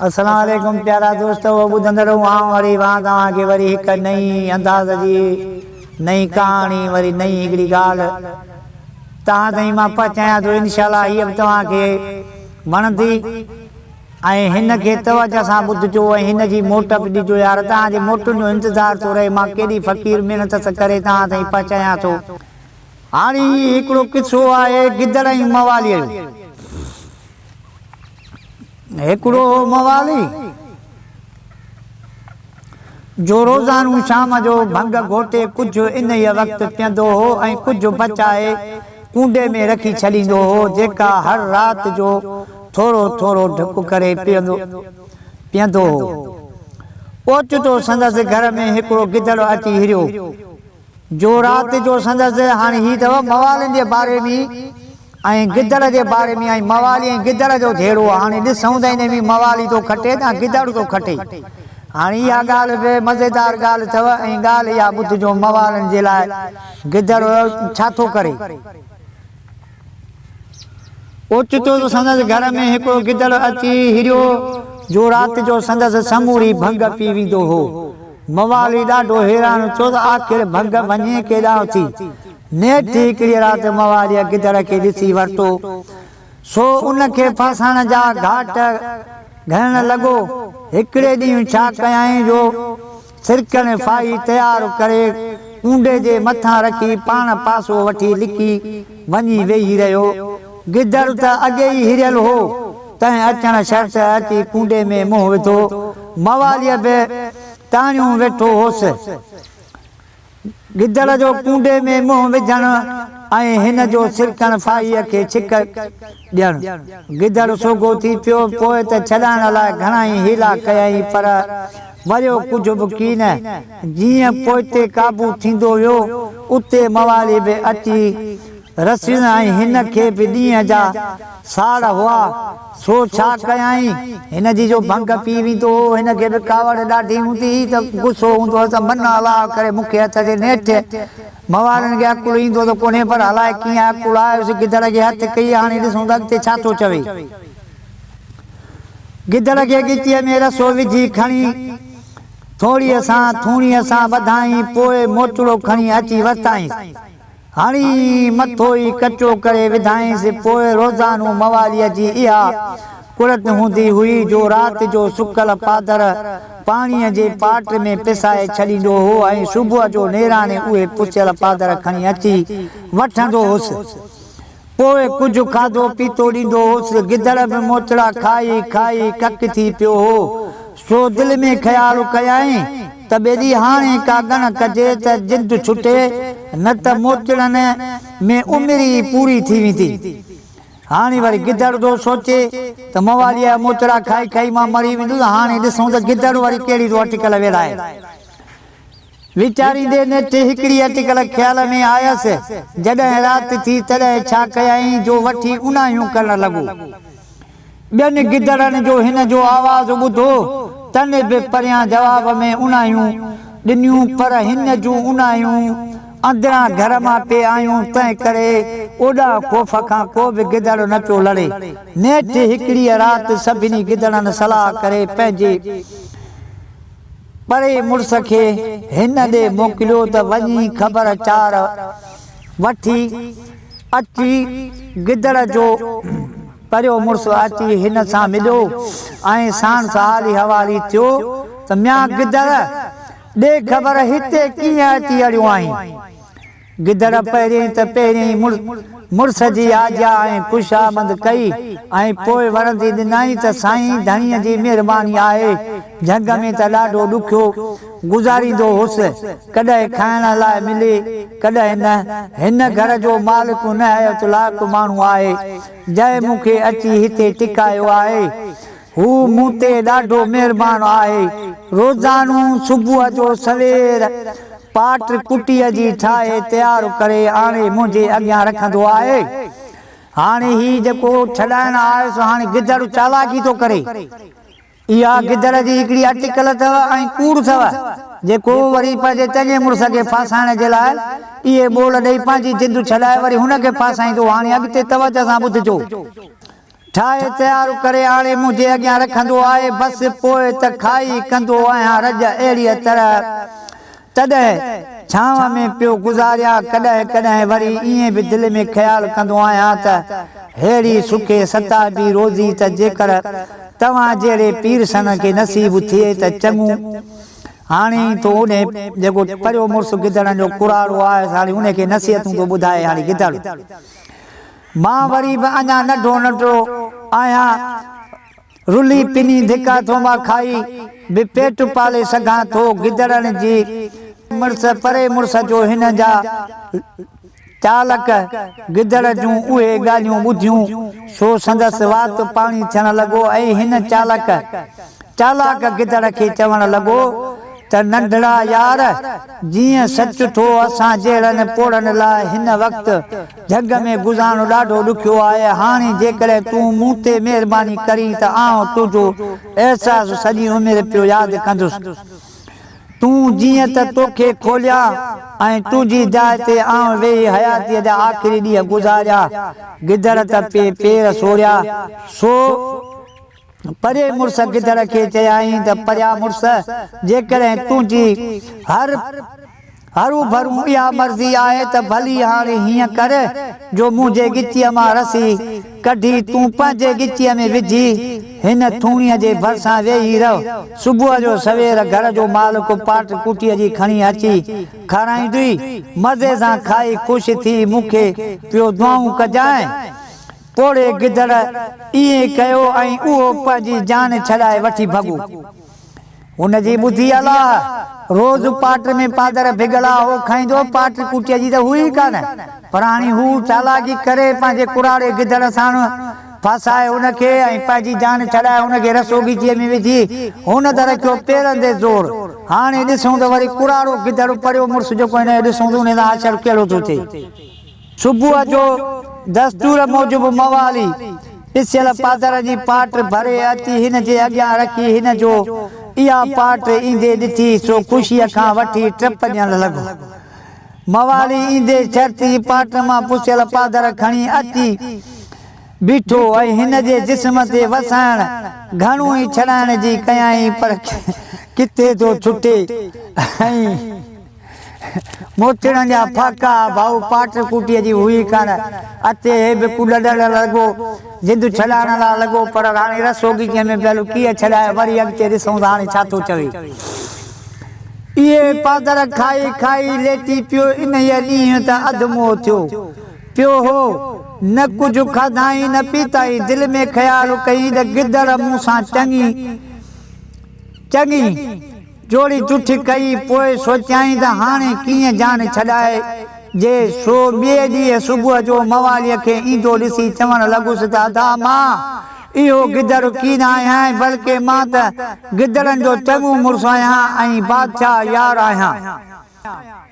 السلام عليڪم پيارا دوستو ٻڌندڙو آئون وري وان توهان کي وري هڪ نئين انداز جي نئين ڪهاڻي وري نئين هڪڙي ڳالهه توهان تائين مان پهچايان ٿو انشاء الله هيء به توهان کي وڻندي ۽ هن کي توجه سان ٻڌجو ۽ هن جي موٽ به ڏجو يار توهان جي موٽن جو انتظار ٿو رهي مان ڪيڏي فقير محنت سان ڪري توهان تائين پهچايان ٿو. هاڻي هي هڪڙو قصو آهي گدڙ ۽ مواليء جو. هڪڙو هو موالي، جو روزانو شام جو ڀنگ گهوٽي ڪجهه انهيء وقت پيئندو هو ۽ ڪجهه بچائي ڪونڊي ۾ رکي ڇڏيندو هو، جيڪا هر رات جو ٿورو ٿورو ڍڪ ڪري پيئندو هو. اوچتو سندس گهر ۾ هڪڙو گدڙ اچي هريو. جو رات جو سندس هاڻي هي اٿو موالين جي باري ۾ ۽ گدڙ جي باري ۾ ۽ موالي ۽ گدڙ جو جهيڙو آ هاڻي ڏسون ته ان ۾ موالي ٿو کٽي يا گدڙ ٿو کٽي هاڻي اها ڳالهه به مزيدار ڳالهه اٿو ۽ ڳالهه اها ٻڌجو موالين جي لاء گدڙ ڇا ٿو ڪري. اوچتو سندس گهر ۾ هڪڙو گدڙ اچي هريو، جو رات جو سندس سموري ڀنگ پي ويندو هو. موالي ڏاڍو حيران ٿيو ته آخر ڀنگ وڃي ڪيڏانهن ٿي. نيٺ هڪڙيء رات مواليء گدڙ کي ڏسي ورتو، سو ان کي ڦاسائڻ جا گهاٽ گهڻڻ لڳو. هڪڙي ڏينهن ڇا ڪيائين جو سرڪڻ ڦاهي تيار ڪري ڪونڊي جي مٿان رکي پاڻ پاسو وٺي لڪي وڃي ويهي رهيو. گدڙ ته اڳي ئي هريل هو، تنهن اچڻ شرط اچي ڪونڊي ۾ منهن وڌو. مواليء به تاڻيون ويٺو هوس. گدڙ جو ڪونڊي ۾ منهن وجهڻ ۽ هن جو سرڪڻ ڦاهيء کي ڇڪ ڏيڻ. گدڙ سوگهو ٿي پيو. پوء ته ڇڏائڻ لاء گهڻائي حيلا ڪيائين، پر وريو ڪجهه به ڪين. جيئن پوئتي قابو ٿيندو ويو، اتي موالي به اچي رسين ۽ هن کي به ڏينهن جا ساڙ هئا، سو ڇا ڪيائين؟ هن جي جو ڀنگ پي ويندو هو، هن کي به ڪاوڙ ڏاڍي هوندي هئي ته غصو هوندو هوس ته من الله ڪري مون کي هٿ اچي. نيٺ موالين کي عقل ايندو ته ڪونهي پر الائي ڪيئن عقل آيس، گدڙ کي هٿ ڪئي، هاڻي ڏسون ته اڳتي ڇا ٿو چوي. گدڙ کي ڳچيء ۾ رسو وجهي کڻي ٿوڙيء سان ٿوڻيء سان ٻڌائين، پوء موچڙو کڻي اچي ورتائينس. هڻي مٿو ئي ڪچو ڪري وڌائينس. پوء روزانو مواليء جي اها ڪرت هوندي هئي جو رات جو سڪل پادر پاڻيء جي پاٽ ۾ پسائي ڇڏيندو هو ۽ صبح جو نيراني اهي پسيل پادر کڻي اچي وٺندو هوس. پوء ڪجهه کاڌو پيتو ڏيندو هوس. گدڙ به موچڙا کائي کائي ڪڪ ٿي پيو هو. سو دل ۾ خيال ڪيائين ته ٻيلي هاڻي ڪا ڳڻ ڪجي ته جند ڇٽي، نه ته موچڙن ۾ عمر ئي پوري ٿي ويندي. هاڻي وري گدڙ ٿو سوچي ته مواليء جا موچڙا کائي کائي مان مري ويندس، هاڻي ڏسون ته گدڙ وري ڪهڙي ٿو اٽڪل ويڙهائي. ويچاريندي نيٺ هڪڙي اٽڪل خيال ۾ آيس. جڏهن رات ٿي تڏهن ڇا ڪيائين جو وٺي اوناهيون ڪرڻ لڳو. ٻين گدڙن جو هن جو آواز ٻڌو، تن به پريان جواب ۾ اوناهيون ڏنيون، پر هن جون اوناهيون اندران گهر مان پئي آيون، تنهن ڪري اوڏانهن خوف کان ڪو به گدڙ نه پيو لڙي. نيٺ هڪڙيء رات سڀني گدڙن صلاح ڪري پنهنجي. پري مڙس کي هن ڏي موڪليو ته وڃي خبر چار وٺي اچي. گدڙ جو پريو مڙس اچي هن سان مليو ۽ ساڻس حالي حوالي ٿيو ته ميان گدڙ ڏي خبر هتي ڪيئن اچي اڙيو آهين؟ گدڙ پهرين ته پهرين مڙس جي آجيا ۽ خوشامد ڪئي ۽ پوء ورندي ڏنائين ته سائين ڌڻيء جي مهرباني آهي، جهنگ ۾ ته ڏاڍو ڏکيو گذاريندو هوس، ڪڏهن کائڻ لاء ملي، ڪڏهن نه. هن گهر جو مالڪ نهايت لائق ماڻهو آهي، جنهن مون کي اچي هتي ٽڪايو آهي. هو مون تي ڏاڍو مهربان آهي. روزانو صبح جو سوير پاٽ ڪٽيء جي ٺاهي تيار ڪري آڻي منهنجي اڳيان رکندو آهي. هاڻي هي جيڪو ڇڏائڻ آيس هاڻي گدڙ چالاڪي ٿو ڪري. اها گدڙ جي هڪڙي اٽڪل اٿو ۽ ڪوڙ اٿو، جيڪو وري پنهنجي چڱي مڙس کي ڦاسائڻ جي لاء اهي ٻول ڏئي پنهنجي جند ڇڏائي وري هن کي ڦاسائيندو. هاڻي اڳتي توجه سان ٻڌجو. ٺاهي تيار ڪري آڻي منهنجي اڳيان رکندو آهي، بس پوء ته کائي ڪندو آهيان رڄ اهڙيء طرح تڏهن ڇانو ۾ پيو گذاريان، ڪڏهن ڪڏهن وري ائين به دل ۾ خيال ڪندو آهيان ته ههڙي سکي ستابي روزي ته جيڪر توهان جهڙي پيرسن کي نصيب ٿئي ته چڱو. هاڻي ئي ٿو انهي جيڪو پريو مڙس گدڙن جو ڪراڙو آهي سا هاڻي انهي کي نصيحتون ٿو ٻڌائي هاڻي گدڙ. مان وري به اڃا ننڍو ننڍڙو آهيان، رلي پني ڌڪا ٿوما کائي به پيٽ پالي سگهان ٿو. گدڙن جي مڙس پري مڙس جو هن جا چالڪ گدڙ جون اهي ڳالهيون ٻڌيون، سو سندس وات پاڻي ٿيڻ لڳو ۽ هن چالڪ چالاڪ گدڙ کي چوڻ لڳو ته ننڍڙا يار! جيئن سچ ٿو اسان جهڙن پوڙهن لاء هن وقت جهنگ ۾ گذارڻ ڏاڍو ڏکيو آهي، هاڻي جيڪڏهن تون مون تي مهرباني ڪرين ته آئون تنهنجو احساس سڄي عمر پيو ياد ڪندس. تون جيئن ته توکي کوليان ۽ تنهنجي جاء تي آئون ويهي حياتيء جا آخري ڏينهن گذاريان. گدڙ ته پئي پير سوريا، سو پري مڙس گدڙ کي چيائين ته پريا مڙس، جيڪڏهن تنهنجي هر هروڀرو اها مرضي آهي ته ڀلي هاڻي هيئن ڪر جو منهنجي ڳچيء مان رسي ڪڍي تون پنهنجي ڳچيء ۾ وجهي هن ٿوڻيء جي ڀرسان ويهي رهه. صبح جو سوير گهر جو مالڪ پاٽ ڪٽيء جي کڻي اچي کارائيندوئي. مزي سان کائي خوش ٿي مون کي پيو دعائون ڪجانء. پوڙهي گدڙ ائين ڪيو ۽ اهو پنهنجي جان ڇڏائي وٺي ڀڳو. هن جي ٻڌي الله، روز پاٽ ۾ پادر ڀڳلا هو کائيندو، پاٽ ڪٽيء جي ته هئي ئي ڪانه، پر هاڻي هو چالاڪي ڪري پنهنجي ڪراڙي گدڙ ساڻ ڦاسائي هن کي ۽ پنهنجي جان ڇڏائي هن کي رسو ڳچيء ۾ وجهي هن ته رکيو پيرن تي زور. هاڻي ڏسون ته وري ڪراڙو گدڙ پريو مڙس جيڪو هن کي ڏسون ته انهي سان حشر ڪهڙو ٿو ٿئي. صبح جو دستور موجب موالي پسيل پادر جي پاٽ ڀري اچي هن جي اڳيان رکي. هن جو اها پاٽ ايندي ڏٺي سو خوشيء کان وٺي ٽپ ڏيڻ لڳو. موالي ايندي شرط ئي پاٽ مان پسيل پادر کڻي اچي بيٺو ۽ هن جي جسم تي وسائڻ گهڻو ئي ڇڏائڻ جي ڪيائين پر ڪٿي ٿو ڇٽي ۽. موچڙن جا ڦاڪا، ڀائو پاٽ ڪوٽيء جي هئي ڪانه. اچي هي به ڪڏڻ لڳو، جند ڇڏائڻ لاء لڳو، پر هاڻي رسو ڳچيء ۾ پيل ڪيئن ڇڏائي، وري اڳتي ڏسون ته هاڻي ڇا ٿو چوي. اهي پادر کائي کائي ليٽي پيو، انهيء ڏينهن ته اڌ موئو ٿيو پيو هو. نه ڪجهه کاڌائين نه پيتائين، دل ۾ خيال ڪيائين ته گدڙ مون سان چڱي چڱي. جوڙي جٺ ڪئي، پوء سوچيائين ته هاڻي ڪيئن جان ڇڏائجي، سو ٻئي ڏينهن صبح جو مواليء کي ايندو ڏسي چوڻ لڳس ته ادا مان اهو گدڙ ڪين آهيان، بلڪه مان ته گدڙن جو چڱو مڙس آهيان ۽ بادشاهه يار آهيان.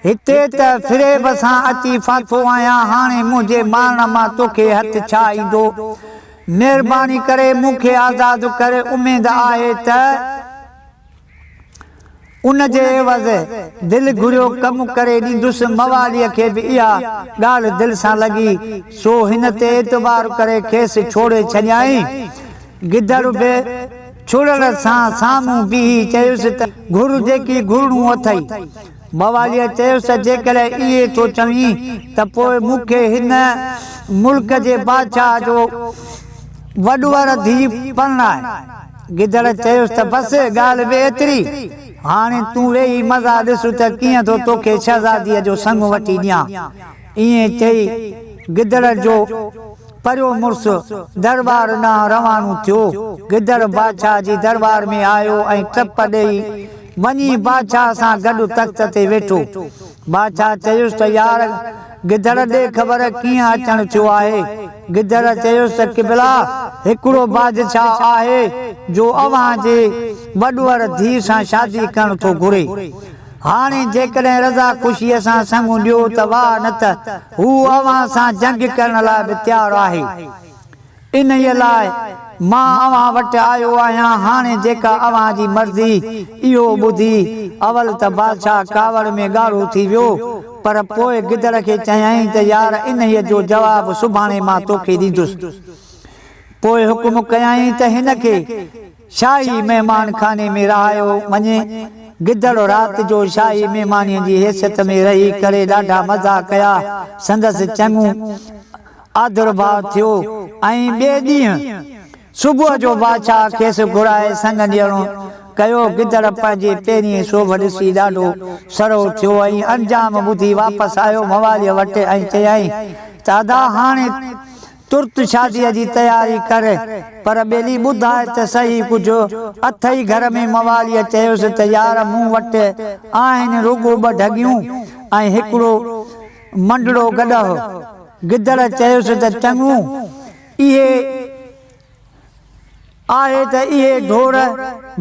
هتي ته فريب سان اچي ڦاٿو آهيان، هاڻي منهنجي مارڻ مان توکي هٿ ڇا ايندو؟ مهرباني ڪري مون کي آزاد ڪر، اميد آهي ته. ان جي عيوض دل گهريو ڪم ڪري ڏيندس. مواليء کي به اها ڳالهه دل سان لڳي، سو هن تي اعتبار ڪري کيس ڇوڙي ڇڏيائين. گدڙ به ڇڙڻ سان سامهون بيهي چيس ته گهر جيڪي گهرڻو اٿئي. مواليء چيس ته جيڪڏهن ائين ٿو چوين ته پوء مون کي هن ملڪ جي بادشاهه جو وڏور ڌيء پرڻاء. گدڙ چيس ته بس ڳالهه به ايتري، هاڻي تون ويهي مزا ڏس ته ڪيئن ٿو توکي شهزاديء جو سڱ وٺي ڏيان. ائين چئي گدڙ جو پريو مڙس درٻار ڏانهن روانو ٿيو. گدڙ بادشاهه جي درٻار ۾ آيو ۽ ٽپ ڏيئي وڃي بادشاهه سان گڏ تخت تي ويٺو. بادشاهه چيس ته يار گدڙ ڏي خبر ڪيئن اچڻ ٿيو آهي؟ گدڙ چيس ته قبلا هڪڙو بادشاهه آهي جو اوهان جي وڏور ڌيء سان شادي ڪرڻ ٿو گهري. هاڻي جيڪڏهن رضا خوشيء سان سڱ ڏيو ته واهه نه ته هو اوهان سان جنگ ڪرڻ لاء به تيار آهي. انهيء لاء مان اوهان وٽ آيو آهيان، هاڻي جيڪا اوهان جي مرضي. اهو ٻڌي اول ته بادشاهه ڪاوڙ ۾ ڳاڙهو ٿي ويو، پر پوء گدڙ کي چيائين ته يار انهيء جو جواب سڀاڻي مان توکي ڏيندس. پوء حڪم ڪيائين ته هن کي شاهي مهمان خاني ۾ رهايو وڃي. گدڙ رات جو شاهي مهمانيء جي حيثيت ۾ رهي ڪري ڏاڍا مزا ڪيا. سندس چڱو آڌرڀاء ٿيو ۽ ٻئي ڏينهن صبح جو بادشاهه کيس گهرائي سڱ ڏيڻو ڪيو. گدڙ پنهنجي پهرين سوڀ ڏسي ڏاڍو سرهو ٿيو ۽ انجام ٻڌي واپس آيو مواليء وٽ ۽ چيائين ته ادا هاڻي ترت شاديء جي تياري ڪر، پر ٻيلي ٻڌاء ته سهي ڪجهه اٿئي گهر ۾؟ مواليء چيس ته يار مون وٽ آهن رڳو ٻه ڍڳيون ۽ هڪڙو منڊڙو گڏهه. گدڙ چيس ته چڱو اهي آهي ته اهي ڍور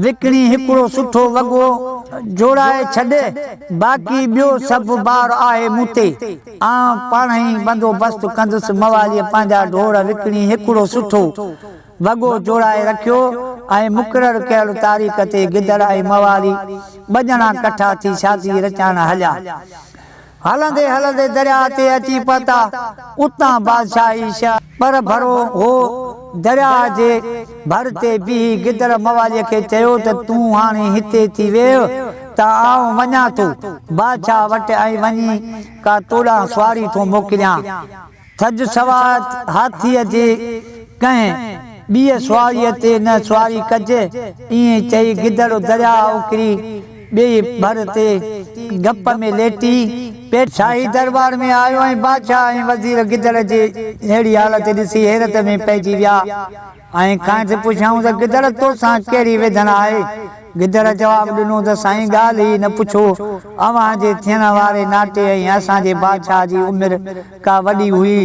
وڪڻي هڪڙو سٺو وڳو جوڙائي ڇڏ، باقي ٻيو سڀ بار آهي مون تي، آئون پاڻهئي بندوبست ڪندس. مواليء پنهنجا ڍور وڪڻي هڪڙو سٺو وڳو جوڙائي رکيو ۽ مقرر ڪيل تاريخ تي گدڙ ۽ موالي ٻه ڄڻا ڪٺا ٿي شادي رچائڻ هليا. هلندي هلندي درياء تي اچي پهتا. اتان بادشاهي شهر پرڀرو هو. درياء جي ڀر تي بيهي گدڙ مواليء کي چيو ته تون هاڻي هتي ٿي ويهه ته آئون وڃان ٿو بادشاهه وٽ ۽ وڃي ڪا توڏانهن سواري ٿو موڪليان. ٿج سواء هاٿيء جي ڪنهن ٻيء سواريء تي نه سواري ڪج. ائين چئي گدڙ درياء اڪري ٻيء ڀر تي گپ ۾ ليٽي پيو. شاهي درٻار ۾ آيو ۽ بادشاهه ۽ وزير گدڙ جي اهڙي حالت ڏسي حيرت ۾ پئجي ويا. ۽ کانئس پڇيائون ته گدڙ توسان ڪهڙي ويڌن آهي؟ گدڙ جواب ڏنو ته سائين ڳالهه ئي نه پڇو، اوهان جي ٿيڻ واري ناٽي ۽ اسان جي بادشاهه جي عمر ڪا وڏي هئي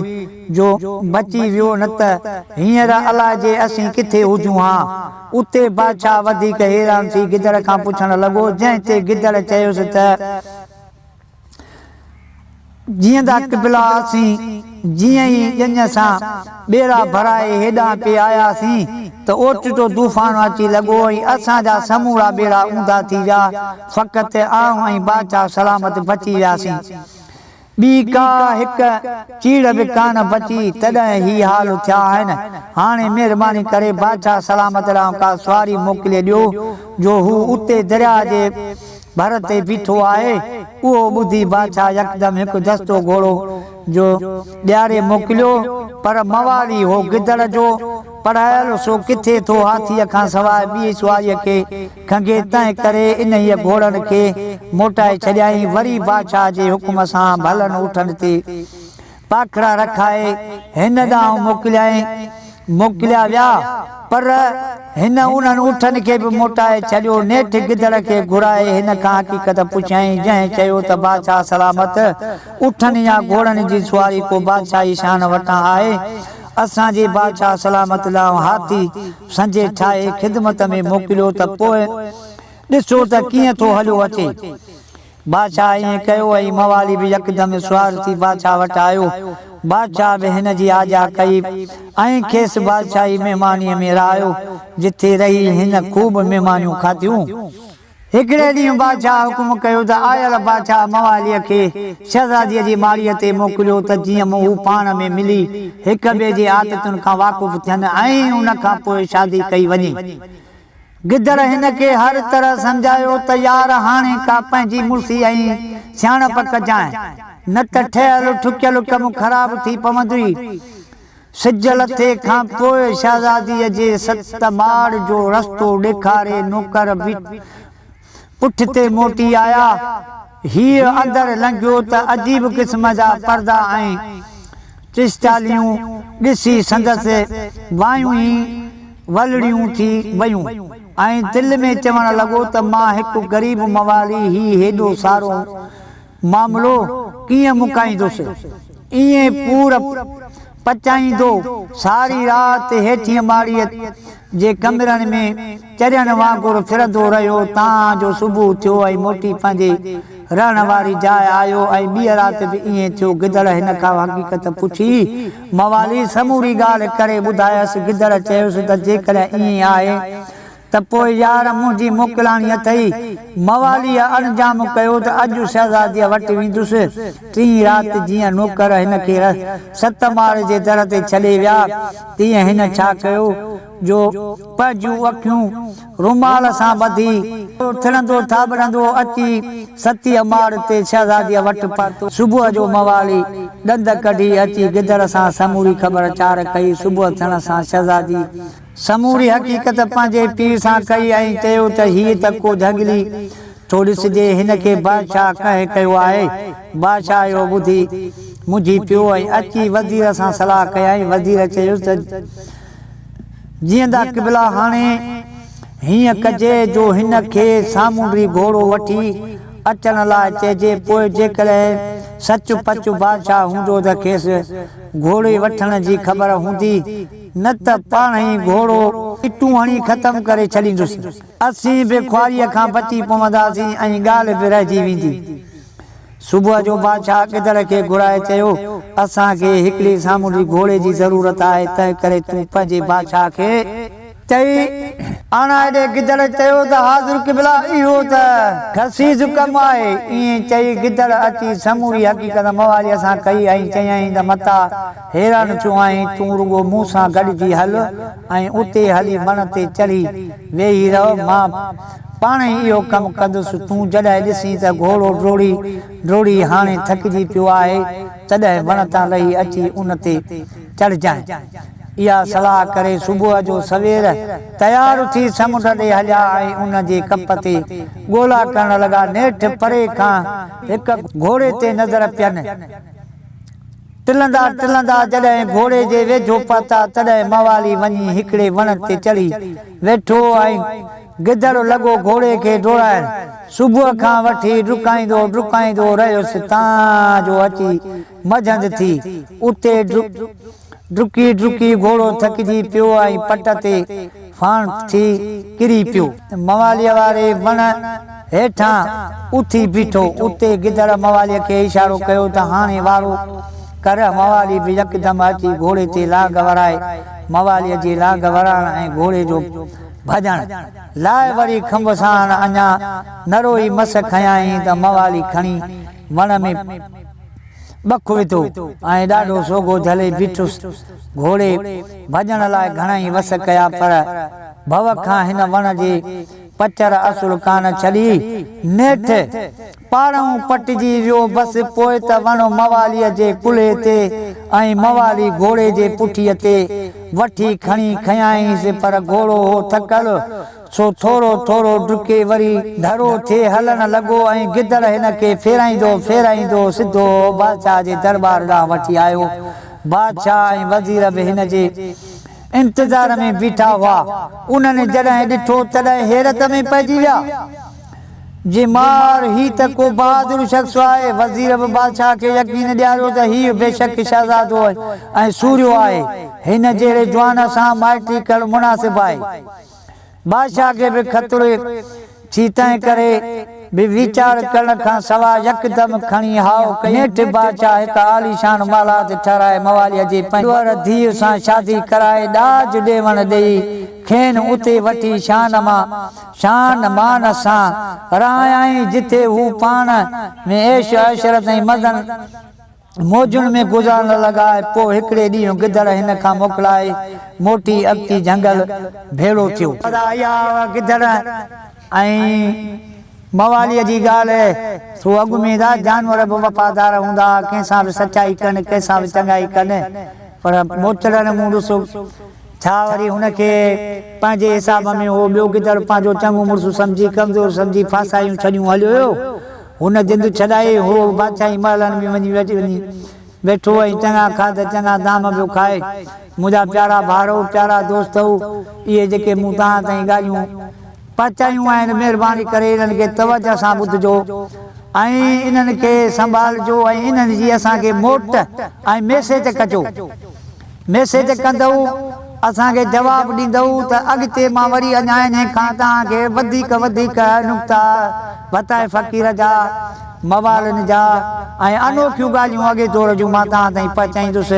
جو بچي ويو نه ته هينئر الائجي اسين ڪٿي هجون ها. اتي بادشاهه وڌيڪ حيران ٿي گدڙ کان پڇڻ لڳو، جنهن تي گدڙ چيس ته. جيئندا قبلا اسين جيئن ئي ڄڃ سان ٻيڙا ڀرائي هيڏانهن پئي آياسين ته اوچتو طوفان اچي لڳو ۽ اسان جا سمورا ٻيڙا اونڌا ٿي ويا، فقط آئون ۽ بادشاهه سلامت بچي وياسين. ٻي ڪا هڪ چيڙهه به ڪانه بچي، تڏهن هي حال ٿيا آهن. هاڻي مهرباني ڪري بادشاهه سلامت ڏانهن ڪا سواري موڪلي ڏيو، جو هو اتي درياء جي ڀر تي بيٺو آهي. اهو ٻڌي بادشاهه يڪدم هڪ دستو گهوڙو جو ڏياري موڪليو، پر موالي هو گدڙ جو پڙهايل، سو ڪٿي ٿو هاٿيء کان سواء ٻيء سواريء کي کنگهي، تنهن ڪري انهيء گهوڙن کي موٽائي ڇڏيائين. وري بادشاهه جي حڪم سان ڀلن اٺن تي پاکڙا رکائي هن ڏانهن موڪليائين. موڪليا ويا، پر هن انهن اٺن کي به موٽائي ڇڏيو. نيٺ گدڙ کي گهرائي هن کان حقيقت پڇيائين، جنهن چيو ته بادشاهه سلامت، اٺن يا گهوڙن جي سواري ڪو بادشاهي شان وٽان آهي؟ اسان جي بادشاهه سلامت ڏانهن هاٿي سنجي ٺاهي خدمت ۾ موڪليو ته پوء ڏسو ته ڪيئن ٿو هليو اچي. بادشاهه ائين ڪيو ۽ موالي به يڪدم سوار ٿي بادشاهه وٽ آيو. بادشاهه به هن جي آجيان ڪئي ۽ کيس بادشاهي مهمانيء ۾ رهايو، جتي رهي هن خوب مهمانيون کاڌيون. هڪڙي ڏينهن بادشاهه حڪم ڪيو ته آيل بادشاهه مواليء کي شهزاديء جي ماڙيء تي موڪليو ته جيئن هو پاڻ ۾ ملي هڪ ٻئي جي عادتن کان واقف ٿين ۽ ان کان پوء شادي ڪئي وڃي. گدڙ هن کي هر طرح سمجهايو ته يار هاڻي ڪا پنهنجي مڙسي ۽ سياڻپ ڪجانء، نه ته ٺهيل ٺڪيل ڪم خراب ٿي پوندوئي. سج لٿي کان پوء شهزاديء جي ست ماڙ جو رستو ڏيکاري نوڪر پٺتي موٽي آيا. هيء اندر لنگهيو ته عجيب قسم جا پردا ۽ چشتاليون ڏسي سندس وايون ئي ولڙيون ٿي ويون ۽ دل ۾ چوڻ لڳو ته مان هڪ غريب موالي هي هيڏو سارو معاملو ڪيئن مڪائيندس؟ ائين پور پچائيندو ساري رات هيٺينء ماڙيء جي ڪمرن ۾ چرين وانگر ڦرندو رهيو، تان جو صبح ٿيو ۽ موٽي پنهنجي رهڻ واري جاء آيو ۽ ٻيء رات به ائين ٿيو. گدڙ هن کان حقيقت پڇي. موالي سموري ڳالهه ڪري ٻڌايس. گدڙ چيس ته جيڪڏهن ائين آهي. ته پوء يار منهنجي موڪلاڻي اٿئي. مواليء انجام ڪيو ته اڄ شهزاديء وٽ ويندس. ٽين رات جيئن نوڪر هن کي ست ماڙ جي در تي ڇڏي ويا، تيئن هن ڇا ڪيو جو پنهنجون اکيون رومال سان ٻڌي، ٿڙندو ٿاٻڙندو اچي ستيء ماڙ تي شهزاديء وٽ پهتو. صبح جو موالي ڏند ڪڍي اچي گدڙ سان سموري خبر چار ڪئي. صبح ٿيڻ سان شهزادي سموري حقيقت پنهنجي پيء سان ڪئي ۽ چيو ته هيء ته ڪو جهنگلي ٿو ڏسجي، هن کي بادشاهه ڪنهن ڪيو آهي؟ بادشاهه اهو ٻڌي منجهي پيو ۽ اچي وزير سان صلاح ڪيائين. وزير چيس ته جيئندا قبلا هاڻي هيئن ڪجي جو هن کي سامونڊي گهوڙو وٺي اچڻ لاء چئجي، پوء جيڪڏهن سچ پچ بادشاهه هوندو ته کيس گهوڙي وٺڻ جي خبر هوندي، نه ته پاڻهئي گهوڙو ٽون هڻي ختم ڪري ڇڏيندس. اسين به خواريء کان بچي پونداسين ۽ ڳالهه به رهجي ويندي. صبح جو بادشاهه گدڙ کي گهرائي چيو، اسان کي هڪڙي سامونڊي گهوڙي جي ضرورت آهي، تنهنڪري تون پنهنجي بادشاهه کي. چئي، آڻائي ڏي. گدڙ چيو ته حاضر قبلا، اهو ته خسيس ڪم آهي. ائين چئي گدڙ اچي سموري حقيقت مواليء سان ڪئي ۽ چيائين ته متا حيران ٿيو آهين، تون رڳو مون سان گڏجي هل ۽ اتي هلي وڻ تي چڙهي ويهي رهه، مان پاڻهي اهو ڪم ڪندس، تون جڏهن ڏسين ته گهوڙو ڊوڙي ڊوڙي هاڻي ٿڪجي پيو آهي، تڏهن وڻ تان لهي اچي ان تي چڙهجانء. اها صلاح ڪري صبح جو سوير تيار ٿي سمنڊ ڏي هليا ۽ ان جي ڪپ تي ڳولا ڪرڻ لڳا. نيٺ پري کان هڪ گهوڙي تي نظر پين. ٽلندا ٽلندا جڏهن گهوڙي جي ويجهو پهتا، تڏهن موالي وڃي هڪڙي وڻ تي چڙهي ويٺو ۽ گدڙ لڳو گهوڙي کي ڊوڙائڻ. صبح کان وٺي ڊڪائيندو ڊڪائيندو رهيس تان جو اچي منجهند ٿي. اتي ڊڪي ڊڪي گهوڙو ٿڪجي پيو ۽ پٽ تي ڦاڻ ٿي ڪري پيو. مواليء واري وڻ هيٺان اٿي بيٺو. اتي گدڙ مواليء کي اشارو ڪيو ته هاڻي وارو ڪر. موالي به يڪدم اچي گهوڙي تي لانگ ورائي. مواليء جي لانگ ورائڻ ۽ گهوڙي جو ڀڄڻ لاء وري کنڀ ساڻ اڃا نرو ئي مس کنيائين ته موالي کڻي وڻ ۾ ٻک وڌو ۽ ڏاڍو سوگهو جهلي بيٺس. گهوڙي ڀڄڻ لاء گهڻائي وس ڪيا پر ڀؤ کان هن وڻ جي پچر اصل ڪانه ڇڏي. نيٺ پاڙئون پٽجي ويو. بس پوء ته وڻ مواليء جي ڪلهي تي ۽ موالي گهوڙي جي پٺيء تي وٺي کڻي کنيائينس پر گهوڙو هو ٿڪل. سو ٿورو ٿورو ڊڪي وري ڍرو ٿي هلڻ لڳو ۽ گدڙ هن کي ڦيرائيندو ڦيرائيندو سڌو بادشاهه جي درٻار ڏانهن وٺي آيو. بادشاهه ۽ وزير به هن جي انتظار ۾ بيٺا هئا. انهن جڏهن ڏٺو تڏهن حيرت ۾ پئجي ويا. جي مار، هي ته ڪو بهادر شخص آهي. وزير به بادشاهه کي يقين ڏياريو ته هيء بيشڪ شهزادو ۽ سورهيو آهي. هن جهڙي جوان سان مائٽي ڪرڻ مناسب آهي. بادشاهه کي به خطرو ٿي، تنهن ڪري به ويچار ڪرڻ کان سواء يڪدم کڻي هائو ڪئي. نيٺ بادشاهه هڪ عاليشان محلات ٺهرائي مواليء جي پنهنجي ڌيء سان شادي ڪرائي ڏاج ڏيوڻ ڏيئي کين اتي وٺي شان مان شان مان سان رهايائين، جتي هو پاڻ ۾ عيش عشرت ۽ مزن موجن ۾ گذارڻ لڳا ۽ پوء هڪڙي ڏينهن گدڙ هن کان موڪلائي موٽي اڳتي جهنگل ڀيڙو ٿيو. ادا اها گدڙ ۽ مواليء جي ڳالهه سو اڳ ۾ ادا جانور به وفادار هوندا ها ڪنهن سان به سچائي ڪن ڪنهن سان به چڱائي ڪن پر موچڙن مون ڏسو ڇا وري هن کي پنهنجي حساب ۾ هو ٻيو گدڙ پنهنجو چڱو مڙس سمجهي ڪمزور سمجهي ڦاسايون ڇڏيون هليو ويو. هن جند ڇڏائي، هو بادشاهي محلن ۾ وڃي ويٺو ۽ چڱا کاڌ چڱا دام پيو کائي. منهنجا پيارا ڀائرؤ، پيارا دوستؤ، اهي جيڪي مون توهان تائين ڳالهيون پهچايون آهن، مهرباني ڪري انهن کي توجهه سان ٻڌجو ۽ انهن کي سنڀالجو ۽ انهن جي اسان کي موٽ ۽ ميسيج ڪجو. ميسيج ڪندؤ، اسان کي جواب ڏيندؤ ته اڳتي مان وري اڃا انهي کان توهان کي وڌيڪ وڌيڪ نقطا وتائي فقير جا، موالن جا ۽ انوکيون ڳالهيون اڳي دور جون مان توهان تائين پهچائيندس.